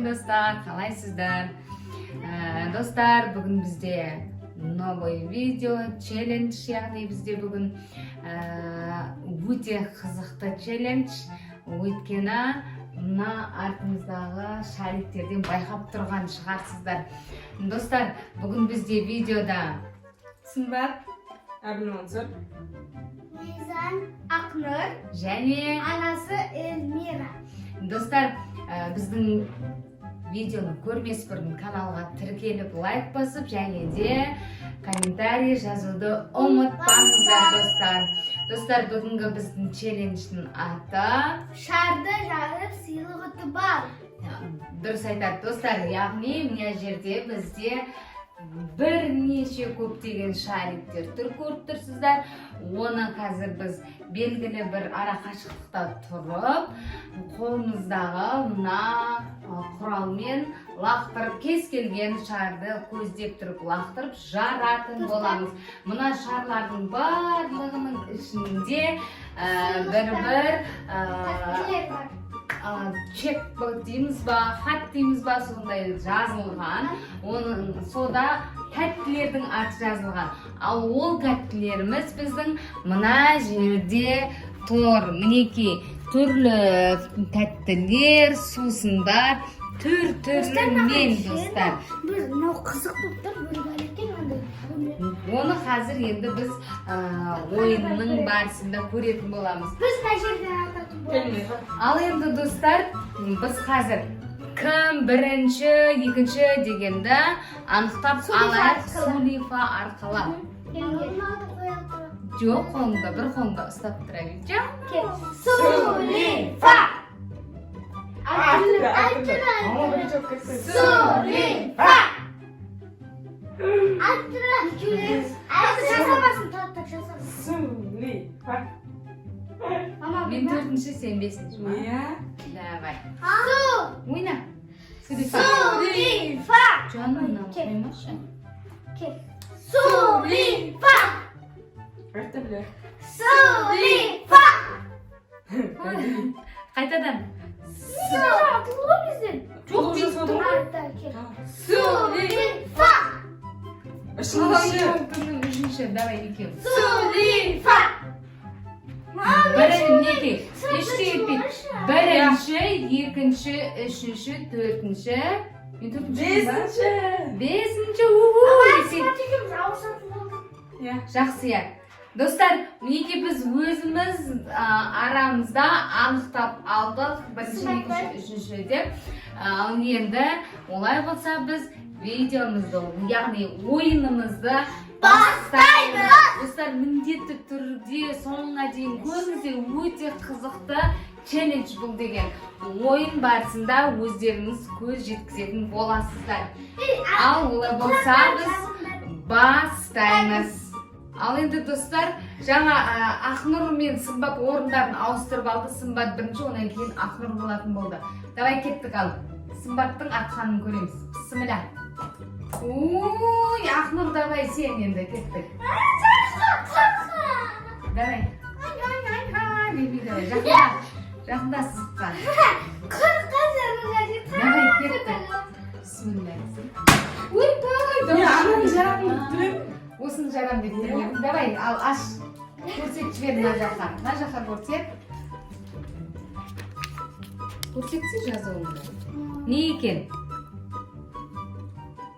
Достар, қалайсыздар? Достар, бүгін бізде новый видео, челлендж, яғни бізде бүгін өте қызықты челлендж, өйткені мына артымыздағы шариктерден байқап тұрған шығарсыздар. Достар, бүгін бізде видеода Сымбат, Әбілмансұр. Мизан, Ақнұр, және анасы Эльмира. Достар, біздің видеоны көрмес бұрын каналға тіркеліп, лайк басып және де комментарий жазуды ұмытпаңыздар, достар. Достар, бүгінгі біздің челлендждің аты Шарды жарып, сыйлық ұтып ал. Дұрыс айтады, достар. Яғни мына жерде бізде бірнеше көптеген шариктер тұр, көріп тұрсыздар. Оны қазір біз белгілі бір ара қашықтықта тұрып, қолымыздағы мына құралмен лақтырып, кез келген шарды көздеп тұрып лақтырып жаратын боламыз. Мына шарлардың барлығының ішінде бір бір Тәттілер бар. Чек дейміз ба, хат дейміз ба, сондай жазылған. Оның сода тәттілердің аты жазылған. Ал ол тәттілеріміз біздің мына жерде тұр. Мінекей, түрлі тәттілер, сусындар, түр түрлімен, достар. Бір мынау қызық болып тұр, бір бар екен андай. Оны қазір енді біз ойынның барысында көретін боламыз. Біз мына жерден ататын боламыз. Эльмира. Ал енді, достар, біз қазір кім бірінші, екінші дегенді анықтап Сулифа алайық. арқылы. Сулифа арқылы. Жоқ, қолыңда, бір қолыңда ұстап тұра бер. Кел. Сулифа. Әртүрлі, Әртүрлі, әртүрлі. Мама әртүрлі. бірінші болып кетсін. Сулифа. Әртүрлі. Әртүрлі жасамасын, так жасамасын. Сулифа. Мама, Мен төртінші, сен бесінші ма? Иә. Давай. Су. Ойна. Сулифа. Сулифа. Жаным, мынаны Кел. қоймашы. Кел. Сулифа. Әртүрлі. Сулифа. Қайтадан. Атылды ғой бізден. Жоқ, мен жасадым ғой. Артта, кел. Сулифа. Сулифа. Үшінші. Кімнің үшінші? Давай екеуміз. Сулифа. Бірі, мінекей, ештеңе етпейді. Бірінші, екінші, үшінші, төртінші. Мен төртінші ба? Бесінші. Бесінші, уху десең. Иә. Жақсы, иә. Достар, мінекей, біз өзіміз арамызда анықтап алдық бірінші, екінші, үшінші деп. Ал енді олай болса, біз видеомызды, яғни ойынымызды бастаймыз. Достар, міндетті түрде соңына дейін көріңіздер, өте қызықты челлендж бұл деген. Ойын барысында өздеріңіз көз жеткізетін боласыздар. Ал олай болса, біз бастаймыз. Ал енді, достар, жаңа Ақнұр мен Сымбат орындарын ауыстырып алды. Сымбат бірінші, одан кейін Ақнұр болатын болды. Давай, кеттік. Ал Сымбаттың атқанын көреміз. Бісміллә. Ой, Ақнұр, давай сен енді, кеттік. Давай демей, давай, жақында, жақында сызыққа. Давай, кеттік. Бісміллә. Ойбай. Мен ананы жарамын деп тұр едім. Осыны жарам деп тұр едім. Давай, ал аш, көрсетіп жібер мына жаққа, мына жаққа көрсет. Көрсетсе жазуыңды. Не екен?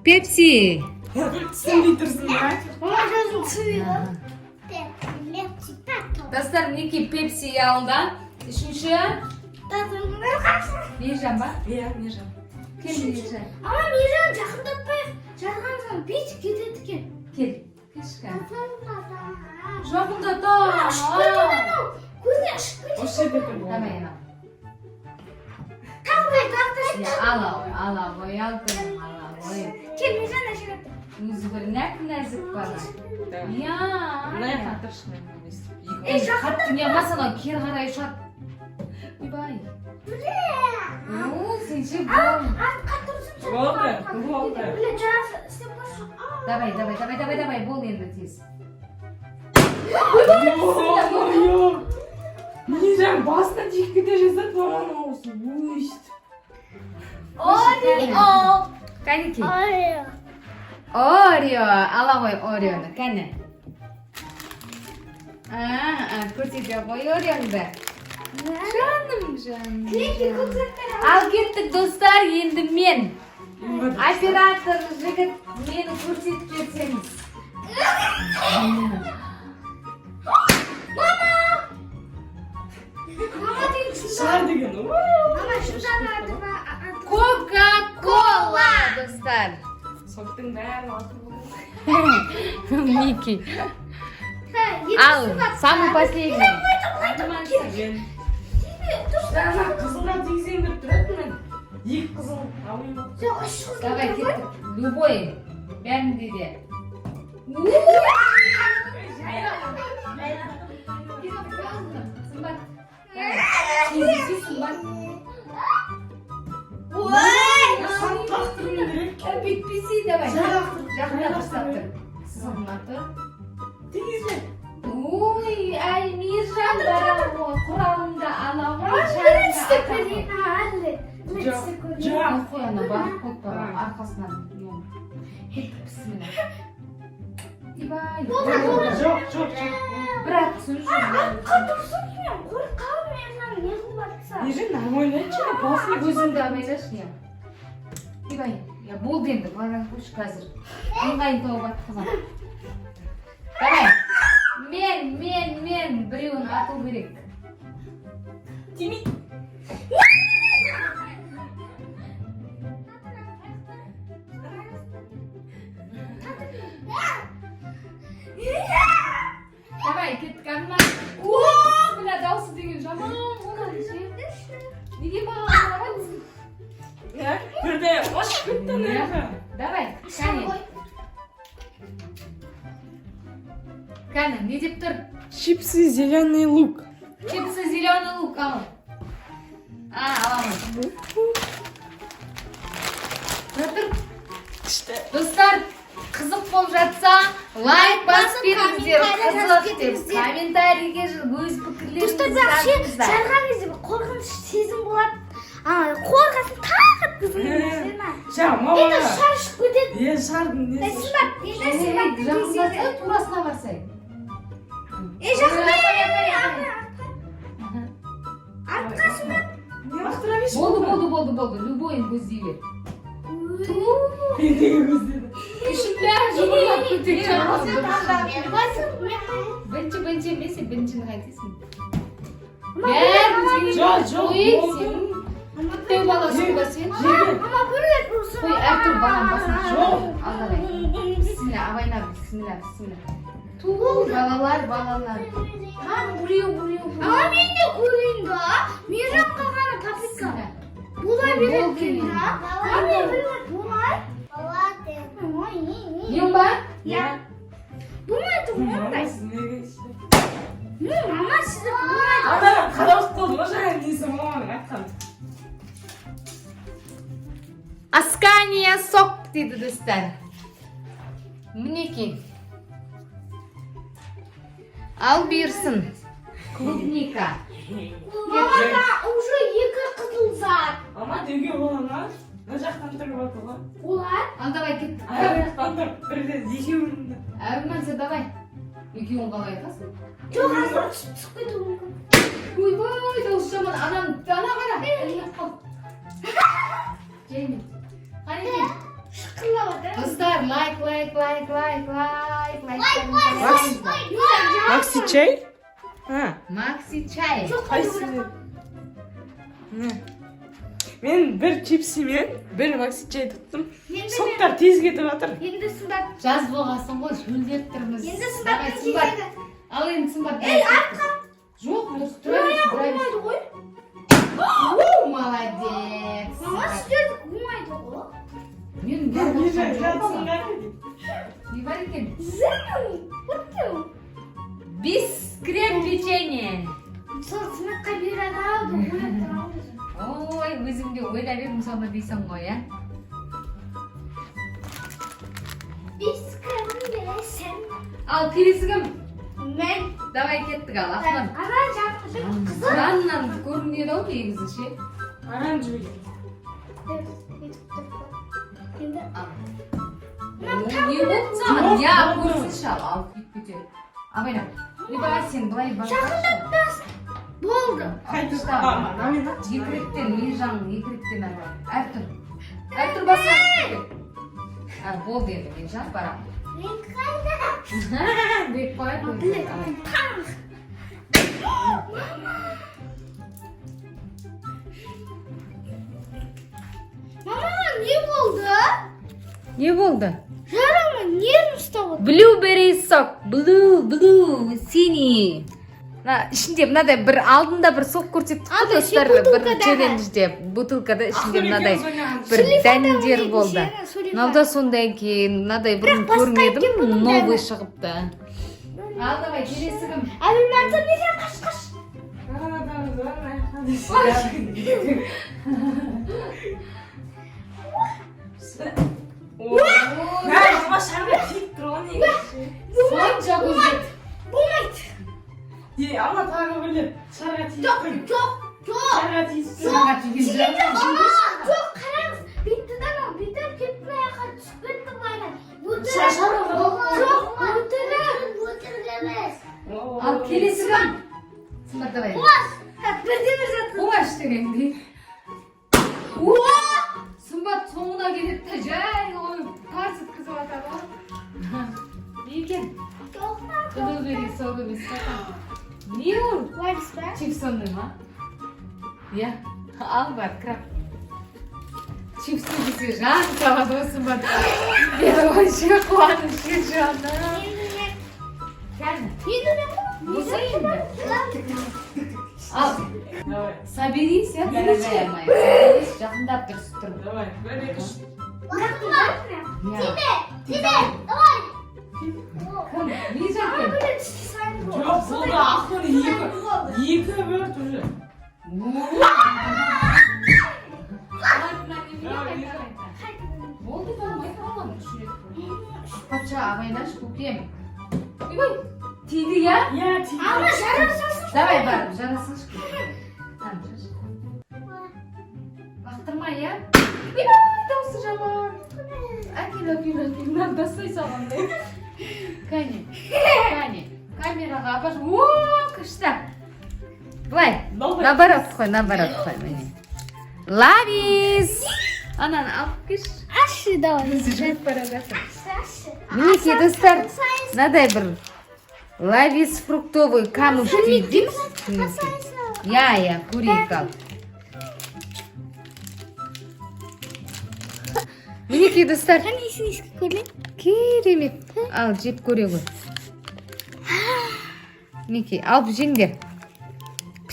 Пепси. Түсінбей тұрсың ба? Мама, жазын түсінбей. Достар, мінекей, пепси алды. Үшінші Мейіржан ба? Иә, Мейіржан. Кел, Мейіржан. Ама Мейіржан жақындатпайық. Жарған соң бүйтіп кетеді екен. Кел, келші. Жақындата. Ұшып кетеді анау. Көзіне ұшып кетеді. Осы жерде тұр. Давай, анау. Тағы да, тағы да. Иә, ала ғой, ала ғой, алтыным, ала ғой. Кел, Мейіржан, мына жерге тұр. Өзі бір нәп нәзік бала. Давай. Иә. Мына жаққа тұршы, мен өйстіп. Ей, қатты не қылмаса, анау кері қарай ұшады. Ойбай. О, сен ше, бол. Артқа тұрсын. Болды, болды. Біле, жаңа істеп көрші. Давай, давай, давай, давай, давай, бол енді тез. Ё-моё! Мейіржан басына тиіп кете жаздады, маған ауызы өйстіп. Ой, Кәне. Кәнекей. Орео, ала ғой Ореоны, кәне. А, көрсете ғой Ореоңды. Жаным, жаным. Жаным. Ал кеттік, достар, енді мен. Оператор жігіт, мені көрсетіп берсеңіз. Мама деген шындан. Шар деген. Мама шындан аты. Кока-кола, достар. Соктың бәрін атып. Мінекей. Ал, самый последний. Мен ана қызылға тигізейін деп тұратын мен. Екі қызыл алайын. Жоқ, үш қызыл. Давай, кеттік. Любой. Бәрінде де. Сымбат. Давай. Сымбат. Ой! Қатты лақтыруым керек. Бүйтпесей, давай. Жай лақтыр. Жақындап ұстап тұр. Сызығын тұр. Тигізбе. Ой, әй, Мейіржан бара ғой. Құралыңды ала ғой. Біріншісі көрейін, әлі. Жоқ, Біріншісі көрейін. жоқ. Қой, ана барып қойып барам арқасынан. Кеттік, бісміллә. Ибай. Жоқ, жоқ, жоқ. Бір атсын. Артқа тұрсын, мен қорқамын, мен не қылып жатса. Неже нормально айтшы, басын. Өзіңді абайлашы, я. Ибай, я, болды енді, былайдан қойшы қазір. Ыңғайын тауып атқызамын. Давай. Мен біреуін ату керек. Тимейді. Давай, кеттік, Арман. Бля, дауысы деген жаман болады ше. Неге маған қарамайсың? Иә, бірде ұшып кетті ана жаққа. Давай, кәне. Кәне, не деп тұр? Чипсы, зеленый лук. Чипсы, зеленый лук, ал. А, аламын. Тұра тұр. Күшті. Достар, қызық болып жатса, лайк басып кетіңіздер. Комментарий Қызық жазып деп кетіңіздер. комментарийге өз пікірлеріңізді Достар, бірақ ше, жазыңыздар. жарған кезде бір қорқыныш сезім болады. Ана қорқасың, тағы өткізгің. Жа, мама. Енді шар ұшып кетеді. Е, шардың несі? Сымбат, енді Ей, Сымбаттың жақындаса, кезегі. турасына барсай. Е, жақындай. Ай, Артқа, Сымбат. Не лақтыра берші. Болды, болды, болды, болды. Любойын көздей бер. Мен неге көздедім? Ішімде жұмырлап кетеді. Мен басым, мен. Бірінші, бірінші емес, сен біріншіні қайтесің? Мама, Бәрін. Жоқ, жоқ, Ой, болды. сен тәу баласың ба сен? Жерге. Мама, бір рет ұрсын. Қой, әртүр балам басын. Жоқ. Ал, давай. Бісміллә, абайла, бісміллә, бісміллә. Ту, балалар, балалар. Там біреу, біреу, біреу. Ама мен де көрейін да. Мейрамға ғана попытка. Бісміллә. Бола береді Болды екен енді. да. Ама мен бір рет болмай. Ой, не, не. Мен ба? Я. Болмайды ғой ондай. Мамасы неге ішті? Ну, мама, сізді болмайды. Ана қарауыз қалды ғой жаңа несі маманың айтқан. Аскания сок дейді, достар. Мінекей. Ал, бұйырсын. Клубника. Мамада уже екі қызыл зат. Мама, деуге бола ма? Мына жақтан тұрып жатыр ғой. Олар. Ал, давай, кеттік. Ана жақтан тұрып бірден екеуін де. Әбіманса, давай. Екеуін қалай айтасың? Жоқ, азыр түсіп түсіп кетуі мүмкін. Ойбай, дауысы жаман. Анам, ана қара. Ілініп қалды. Жаймен. Қанекей. Шықырлап жатыр. Достар, лайк, лайк, лайк, лайк, лайк, лайк. Макси- Макси чай? А, Макси чай. Жоқ, қайсысы? Не. Мен бір чипсимен бір макси чай тұттым. Енді Соктар тез кетіп жатыр. Енді Сымбат. Жаз болғасын ғой, шөлдеп тұрмыз. Енді Давай, Сымбаттың Сымбат. кезегі. Ал енді, Сымбат. Ей, артқа. Жоқ, дұрыс, тұра берсін, тұра берсін. Болмайды ғой. У, молодец. Мама, сіздердікі болмайды ғой. Мен Не бір жай жоқ жатсың бала. ба? Не бар екен? Зың. Өттім. Бис крем печенье. Сол сынаққа береді ау деп ойлап тұрамыз. Ой, өзім де ойлап едім соны дейсің ғой, иә? Бес крем. Ал келесі кім? Мен. Давай, кеттік, ал, Ақман. Ана жақ қызыл. Жанынан көрінеді ау негізі ше. Оранжевый. Өйтіп тұр. Енді Ал. Не болды саған? Жоқ, Иә, болды. көрсінші, ал, ал, күйіп кетеді. Абайла, либо сен былай Жақындатпас. Болды. Қайтып Ұста. мынамен. Екі реттен, мен жағым екі реттен ары. Әртүр. Әртүр басына. А, болды енді, мен жақ барамын. Мен қайда? Деп қояды. Біле. Давай. Таң. Мама. Мама, не болды? Не болды? Жарама, нервім ұстап отыр. Blueberry сок. Blue, blue, синий. Мына ішінде мынадай бір алдында бір сок көрсеттік қой, Андай достар, бір бутылкада. Челленджде бутылкада ішінде мынадай бір Сулифа дәндер ойнайтын болды. ше, Сулифа. Мынау да сондай екен, мынадай бұрын Бірақ басқа көрмедім, екен бұның новый дәмі. шығыпты. Ал, давай, келесі кім? Әбілмансұр, не, сен қаш, қаш. Мама, шарға тиіп тұр ғой негізі. Сонша көзге. Болмайды. Е, ана тағы біле. Шарға тиіп Жоқ, тұр. жоқ, жоқ. Шарға тиіп тұр. Шарға тиген Тиген жоқ. жоқ. Мама, жоқ, қараңыз. Бүйтті да анау, бүйтіп кетті, мына жаққа түсіп кетті былайынан. Өтірік. Шарға Жоқ, өтірік. Өтірік емес. Ал, келесі кім? Сымбат, давай. Қуаш. Бірден бір зат. Қуаш дегендей. Сымбат соңына келеді да, жай қойып тарс еткізіп жатады ғой. Не екен? Blueberry сок емес па? Не ол? Лайф па? Чипсонный ма? Иә. Ал, бар, краб. Чипсы десе, жан табады ғой Сымбат. Мен вообще қуанышы, жаным. Кәні. Енді мен. Болса енді. Ал, Давай. соберись, я, дорогая моя. Соберись, жақындап дұрыс тұр. Давай. Бір, екі, үш. Иә. Тебе, давай. Кім? Не жақын? Жоқ, болды, ақыры екі. Екі бір уже. Болды, болмай қалған үш рет. Патша, абайлашы, көкем. Ойбай, тиді, иә? Иә, тиді. Ама жара салсын. Давай, бар, жарасыншы. Там, шаш. Лақтырма, иә? Ойбай, дауысы жаман. Әкел, әкел, әкел. Мынаны тастай салғандай. Кәне, кәне. Камераға апаш. О, күшті. Былай. Давай. Наоборот қой, наоборот қой, міне. Лавис! Ананы алып келші. Ашы, давай. Өзі жүріп бара жатыр. Ашы. Мінекей, достар, мынадай бір лавис фруктовый камушки дейміз. Иә, иә, көрейік, ал. Мінекей, достар, Қане, иісін иіске көрейін. Керемет. Ал, жеп көре ғой. Мінекей, алып жеңдер.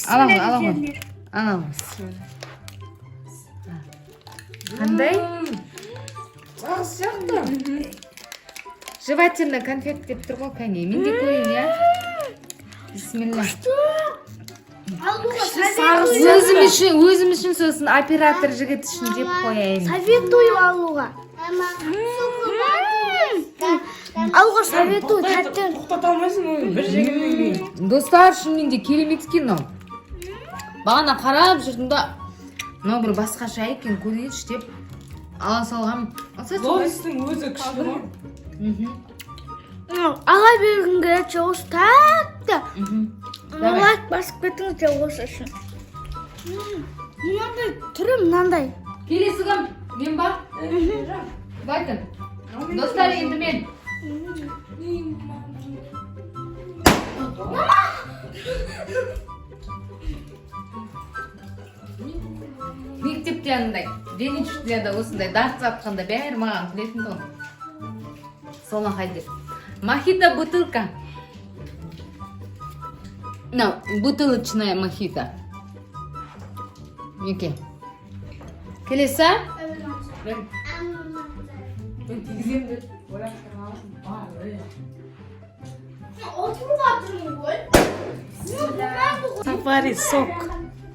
Ала ғой, ала ғой. Ала ғой. Қандай? Сағыз сияқты. Жевательный конфет деп тұр ғой, кәне. Мен де көрейін, иә? Бисмилля. Алуға. Сағыз. Өзім үшін, өзім үшін, сосын оператор жігіт үшін жеп қояйын. Советую алуға. Алуға советую, тәтті. Тоқтата алмайсың оны бір жегеннен кейін. Достар, шынымен де керемет екен мынау. Бағана қарап жүрдім да, мынау бір басқаша екен, көрейінші деп ала салғам. Алсайшы. Ловистің өзі күшті ғой. Ала бергім келеді осы тәтті. Давай. Лайк басып кетіңіздер осы үшін. Мынандай түрі мынандай. Келесі кім? Мен ба? Байтын. Достар, енді мен. Мектепте андай дене шынықтыруда осындай дартс атқанда бәрі маған күлетін тұғын. Солақай деп. Мохито бутылка. Мынау бутылочная мохито. Мінекей. Келесі. Мен тигіземін деп ойлап тұрған бар. Ей. Отырып жатырмын ғой. Сафари сок.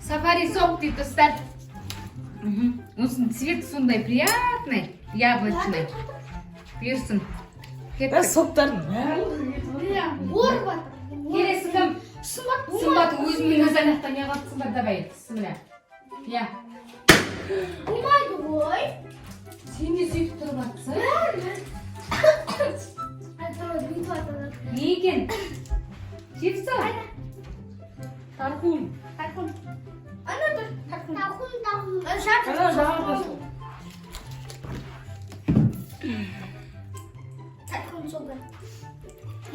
Сафари сок дейді, достар. Осының цвет сондай приятный, яблочный. Бұйырсын. Кеттік. Соктардың барлығы кетіп отыр. Орып жатыр. Келесі кім? Сымбат. Сымбат өзімен өзі аяқта не қалды, Сымбат, давай. Бісміллә. Иә. Болмайды ғой. Сен де сөйтіп тұрып жатсың. Бүйтіп атады. Не екен? Чипсы? Тархун. Тархун. Ана тұр. Тархун. Тархун, тархун. Жар. Ана жағын. Тархун солды.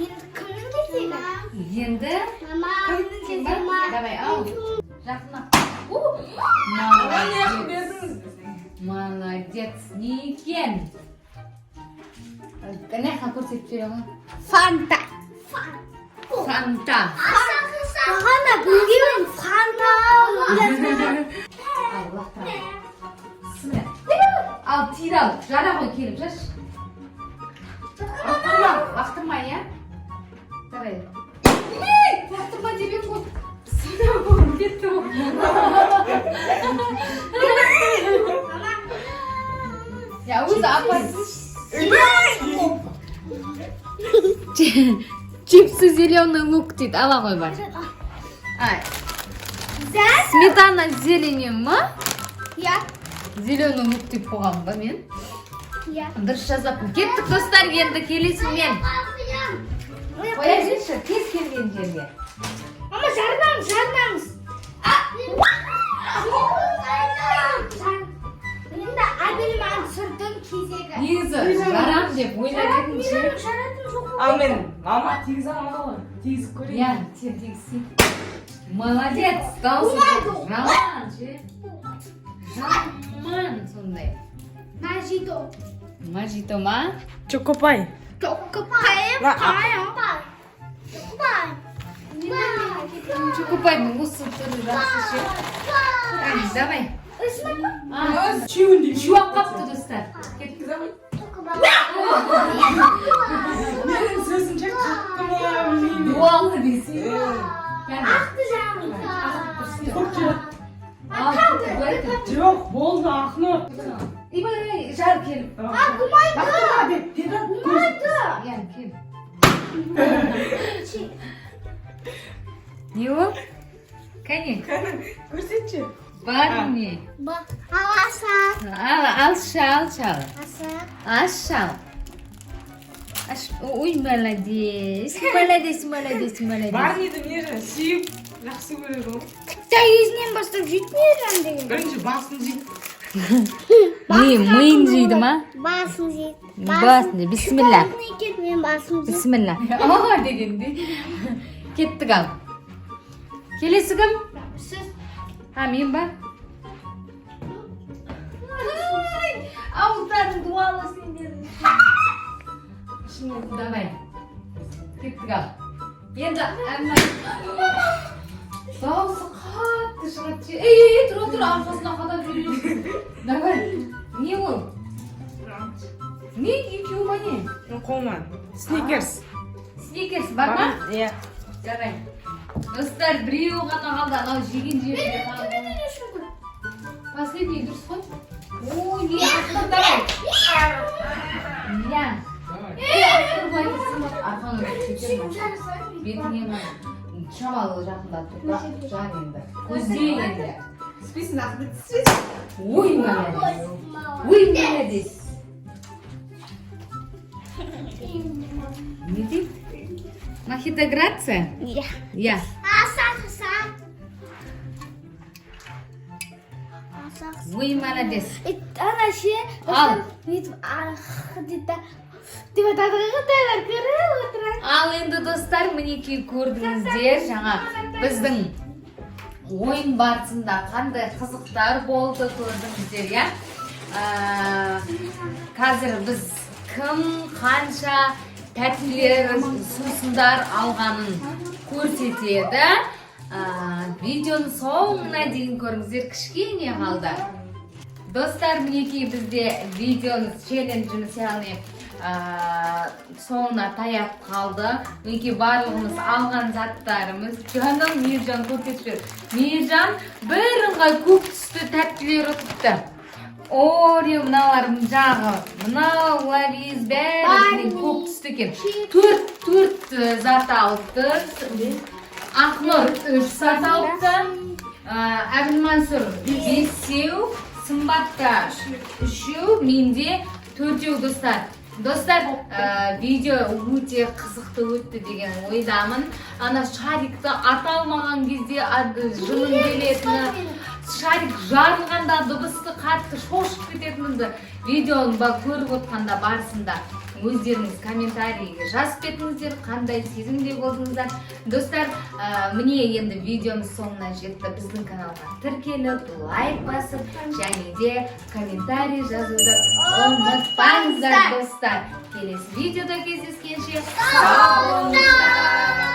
Енді кімнің кезегі? Енді Мама. Кімнің сен ба? Давай, ал. Жақына. У! Маған не Молодец. бердіңіз? Молодец. Не екен? Мына жаққа көрсетіп жібере ғой. Фанта. Фанта. Маған да білгенмін фанта. Ал, лақтыра. Бісміллә. Ал, тиді ал. Жара ғой келіп, шаш. Лақтырма, лақтырма, иә? Давай. Ей, лақтырма деп едім ғой. Бісміллә, болып кетті ғой. Я өзі апай. Чипсы зеленый лук дейді. Ала ғой бар. Ай, сметана с зеленью ма? Я. Зеленый лук деп қойғанмын ба мен? Я. Дұрыс жазаппын. Кеттік, достар, енді келесі мен. Қоя берші, кез келген жерге. Мама, жармаңыз, жармаңыз. Енді Әбіл Мансұрдың кезегі. Негізі жарам деп ойлап едім ше. Менің жаратым жоқ. Ал мен мама тигізе алмады ғой. Тигізіп көрейін. Иә, сен тигізсең. Молодец, дауысы жаман ше. Жаман сондай. Мажито. Мажито ма? Чокопай. Чокопай. Чокопай. Чокопай. Чокопайдың осы түрі жақсы ше. Әне, давай. А, Үшеуін де. үшеу ақ қапты, достар. Кеттік. Тигізе алмайды. Менің сөзімше қатты ма білмеймін. Дуалы десең. Кәне. Ақты жағын. Көп келеді. Ал, былай тұр. Жоқ, болды, Ақнұр. Ибай, жар келіп. Лақтырма деп деді. Иә, кел. Не ол? Кәне, Кәні, көрсетші. бар не? Аласа. Ал, алшы, алшы, ал. Аса. Аш, ал. Аш, ой, молодец. Молодец, молодец, молодец. Барниді мені сүйіп жақсы көреді ғой. Тіпті өзінен бастап жейтін деген. Бірінші басын жейді. Ми, миын жейді ма? Басын жейді. Басын, бисмилля. Мен басын жейді. Бисмилля. О, дегенде. Кеттік ал. Келесі кім? Сіз. А, мен ба? Ай, ауыздарың дуалы сендердің. Давай. Кеттік ал. Енді әмма. Дауысы қатты шығады ше. Ей, ей, ей, тұра тұр, арқасына қадап жүресің. Давай. Не ол? Не, екеуі ма не? Мен қолыма. Сникерс. Сникерс бар ма? Иә. Давай. Достар, біреуі ғана қалды. Анау жеген жерінде қалды. Последний дұрыс қой. Ой, не, давай. Иә. Ей, былай тұрсын ба? Арқаны кетер ма? Бетіңе ма? Шамалы жақындап тұр, бірақ жар енді. Көзде енді. Түспейсің, Ахмет, түспейсің. Ой, молодец. Ой, молодец. Не дейді? Мохитограция? Иә. Иә. Аса, аса. Аса. Ой, молодец. Ана ше, Ал. бүйтіп ах дейді да деп атады ғой, қытайлар көріп отырады. Ал енді, достар, мінекей, көрдіңіздер, жаңа біздің ойын барысында қандай қызықтар болды, көрдіңіздер, иә? Қазір біз кім қанша тәттілер, сусындар алғанын көрсетеді. Видеоның соңына дейін көріңіздер, кішкене қалды. Достар, мінекей, бізде видеомыз, челленджіміз, яғни соңына таяп қалды. Мінекей, барлығымыз алған заттарымыз. Жаным, Мейіржан, көрсетіп жібер. Мейіржан бірыңғай көк түсті тәттілер ұтыпты. Орео, мыналардың жағы, мынау Лавиз, бәрі Барни. көк түсті екен. Төрт төрт зат алыпты. Ақнұр үш зат алыпты. Әбілмансұр бесеу. Сымбатта үшеу, менде төртеу, достар. Достар, видео өте қызықты өтті деген ойдамын. Ана шарикті ата алмаған кезде жыным келетіні, шарик жарылғанда дыбысты қатты шошып кететінімді видеоны көріп отқанда барысында өздеріңіз комментарийге жазып кетіңіздер, қандай сезімде болдыңыздар. Достар, міне, енді видеомыз соңына жетті. Біздің каналға тіркеліп, лайк басып және де комментарий жазуды ұмытпаңыздар. Достар, келесі видеода кездескенше сау болыңыздар.